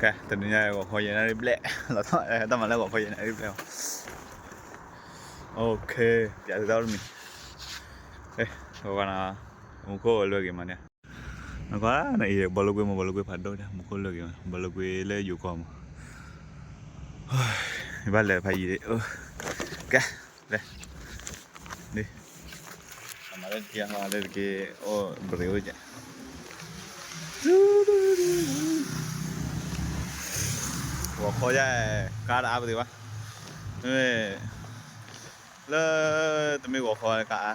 ကဲ တနံၤညါဂီၤခီယဲၢ်နၣ်ရံၣ်ဘျဲၣ် လီၤထီၣ် တၢ်မၤလၢဂီၤခီယဲၢ်နၣ်ရံၣ်ဘျဲၣ် OK ပျးသုတၢ်အိၣ်တမံၤ ဂီၤဂီၤနီၤ မူခိၣ်လွဲၢ်ဂ့ၤမးန့ၣ် နကွၢ်နအံၤ ဘီလိကွ့မး ဘီလိကွ့ဖးဒိၣ်ဒၣ် မူခိၣ်လွဲၢ်ဂ့ၤမး ဘီလိကွ့လၢယိၤကီၢ်မး ယဘၣ်လဲၤဖးယံၤ ကဲ လဲၤ န့ၣ် မၤလၢတက့ၢ် မၤလၢတက့ၢ် အိၣ်ဘရ့ၤအိၣ်ကဲ ဂီၤခီယဲၢ် ကါတအါပသ့ဘၣ် မ့ၢ် လၢတမ့ၢ်ဂီၤခီကါအါ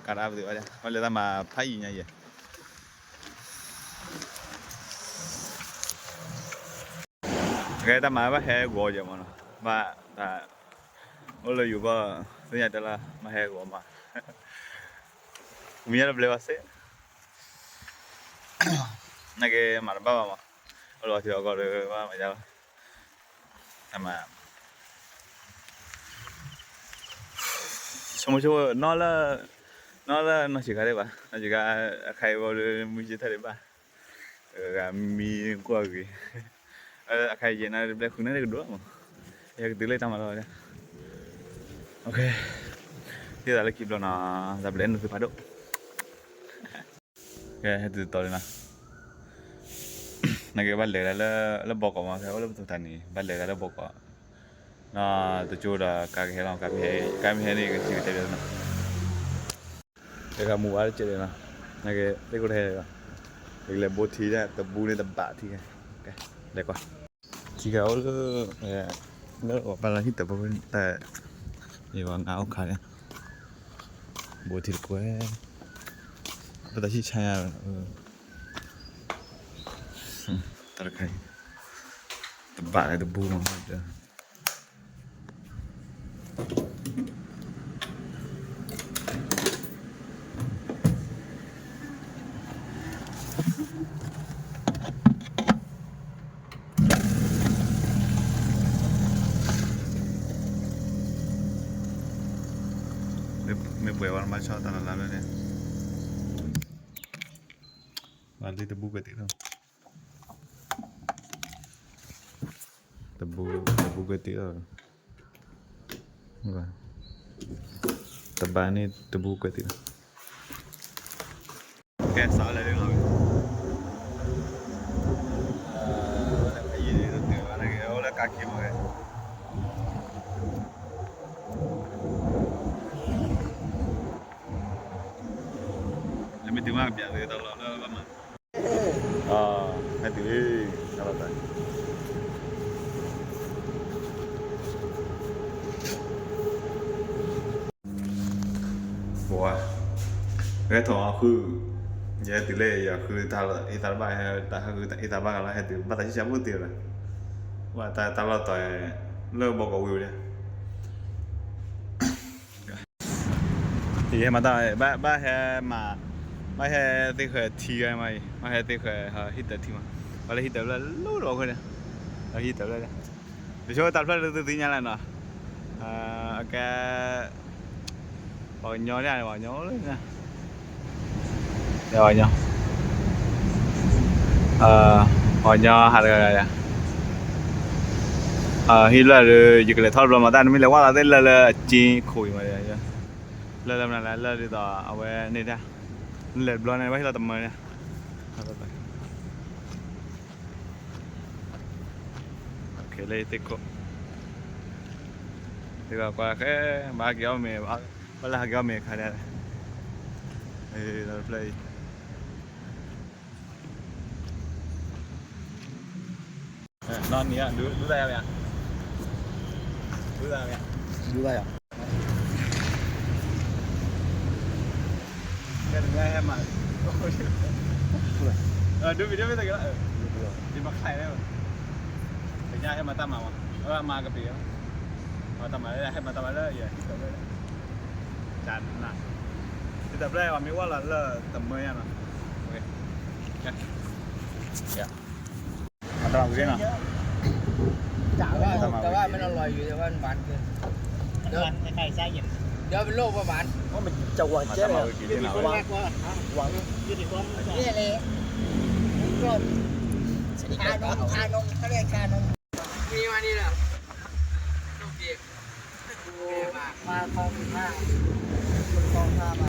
ကါတအါပသ့ဘၣ် ဝဲလဲၤတၢ်မၤဖးယံၤညါယဲၢ် ကဲတၢ်မၤဘၣ်ဟဲဂီၤယဲၢ်မးနီၤ ဘၣ်တၢ် အိၣ်လၢယိၤကီၢ် သ့ၣ်ညါတဲလၢ မ့ၢ်ဟဲဂီၤမး မံၤညါတဘျဲဘၣ်စ့ၢ် နာ်က့မၤတဘၣ်ဘၣ်မး အိၣ်လီၤထံအီကီၢ်ဒီး ဘၣ်မၤယါလီၤ တၢ်မၤ ဆိကမိၣ်ဆိကမိၣ် နီၢ်လၢ နီၢ်လၢနီၢ်ဆံးခါဒံးဘၣ် နီၢ်ဆံးခါ အခါအံၤဝဲဒီး မံၤယဲၢ်ထၢၣ်ဒံးဘၣ် ဂၤမံၤကွၢ်ဂ့ၤ အခါအံၤယဲၢ်နၣ်ရံၣ်ဘျဲၣ် ဃုနၣ်ရံၣ်ကဒိၣ်မး ယကတုၤလၢတၢ်မၤလီၤ OK သ့ၣ်သးလၢခံဘျီနီၤ တၢ်ဘျဲၣ်နုာ်သုဖးဒိၣ် ကဲ ဟဲတုၤတတီၤလံနီၤ နကဘၣ်လဲၤဒၣ်လၢ လၢဘီကီးမး ဖဲအိၣ်လၢပသူၣ်ထးန့ၣ် ဘၣ်လဲၤဒၣ်လၢဘီကီး နီၤ တကၠိဒီးကါကဟဲလီၤ ကါမ့ၢ်ဟဲ ကါမ့ၢ်ဟဲန့ၣ် ကစံးကတဲဘၣ်နီၤ တခါမူဝါတကဲးနီၤ နကသ့ၣ်ခိၣ်တဟဲလီၤ ကလဲၤဘိထံဒၣ် တဘူန့ၣ်တဘးထံ ကဲ လဲၤကွၢ် ထံကအိၣ်လၢ လၢအပၢ်လၢဟံၣ်တၢ်ပၢၢ်တၢ် ယဝၤငါအိၣ်ခါန့ၣ် ဘိထံတကွဲၢ် ပတၢ်ဆံၣ်ဆါညါ တၢ်တခါအံၤ တဘးလၢတဘူမး မ့ၢ်ပှဲၤဝဲမၤဆီတၢ်လီၤလၢ်လၢ်န့ၣ် ဘၣ်လၢတဘူကွဲးတံၢ်လီၤ တဘူ တဘူကွဲးတံၢ်လီၤ တဘးန့ၣ်တဘူကွဲးတံၢ်လီၤ ကဲစးလဲၤလီၤ အိၣ်လၢကါခံမး လၢမ့ၢ်တုၤမ့ၢ်ကပျးသုတၢ်လီၢ်လၢဘၣ်မး ဟဲတုၤ တၢ်လီၢ်တၢ် ပှၤ ဟဲထီၣ်အီၤဃု ယဟဲတုၤလၢယဃုတၢ်လီၢ် အ့ၣ်သးတဘၣ် ဟဲတၢ်ဟဲဃုတၢ်အ့ၣ်သးဘၣ်ကလီၤ ဟဲတုၤဘၣ်တၢ်ဆံၣ်ဆါဖိတ့ၢ်လီၤ ဘၣ်တၢ်လီၢ်တၢ် လၢဘီကီးဝံၤဝံၤ ယဟဲမၤတၢ် ဘၣ် ဘၣ်ဟဲမၤ ဘၣ်ဟဲသ့ၣ်ဃဲၤထံဂၤမးအံၤ ဘၣ်ဟဲသ့ၣ်ဃဲၤဟံၣ်တၢ်ထံမး ဘၣ်လၢဟံၣ်တၢ်ဘျၢလၢလီၤအဃိန့ၣ် ဟံၣ်တၢ်ဘျၢ တဆိတၢ်ဖျၢၣ်လၢသုသ့ၣ်ညါလၢနီၤ အကဲ ပှၤကညီန့ၣ် ပှၤကညီအိၣ်လၢ ပှၤကညီ ပှၤကညီဟးတဂၤဂၤ ဟံၣ်ဘျၢဒီး ယကလဲၤထီၣ်တဘျီမး တၢ်နမ့ၢ်လဲၤဝဲလီၤသ့ၣ်လၢလၢအက့ခိၣ်အံၤမး လၢလၢမနုၤလဲၣ် လၢဒ်သိးအဝဲန့ၣ်တၢ် နလဲၤတဘျီန့ၣ် ဘၣ်ဟ့ၣ်လီၤတမၢန့ၣ် လၢသ့ၣ်ခိၣ် သ့ၣ်ခိၣ်ကွၢ်ခဲ ဘၣ်ဟးက့ၤအီၣ်မ့ၤ ဘၣ်လၢဟးက့ၤအီၣ်မ့ၤအခါဒၣ် လၢတဖျၢၣ်အံၤ နီၢ်နံၤ ဒူသၣ်ယၤမ့ၢ်ဧါ ဒူသၣ်မ့ၢ်ဧါ ဒူသၣ်ယၤ ကဲ တနံၤဟဲမၤ ဒူ video မ့ၢ်တဂ့ၤလီၤ ယမၤခါအံၤလၢ တနံၤဟဲမၤတၢ်မၤမး အမၤကပ့ၤ မၤတၢ်မၤလၢ ဟဲမၤတၢ်မၤလၢ ယဟံၣ်တၢ်ဘျၢ တၢ်နး ဟံၣ်တၢ်ဘျၢ ပှၤမ့ၢ်ဝဲလီၤလၢတမၢညါနီၤ မၤတၢ်မၤဝံၤနီၤ တၢ်မၤဝံၤ တၢ်မၤဝံၤ တၢ်မၤဝံၤ ဒီးပလိၣ်ပှၤဘၣ် မ့ၢ်ကဝၤကဲလဲၣ် ဝၤ ဝၤ န့ၣ်လဲၣ် ခါနုံးခါနုံး မ့ၢ်ဝဲန့ၣ်လီၤ မၤခီမၤ မၤခီမၤ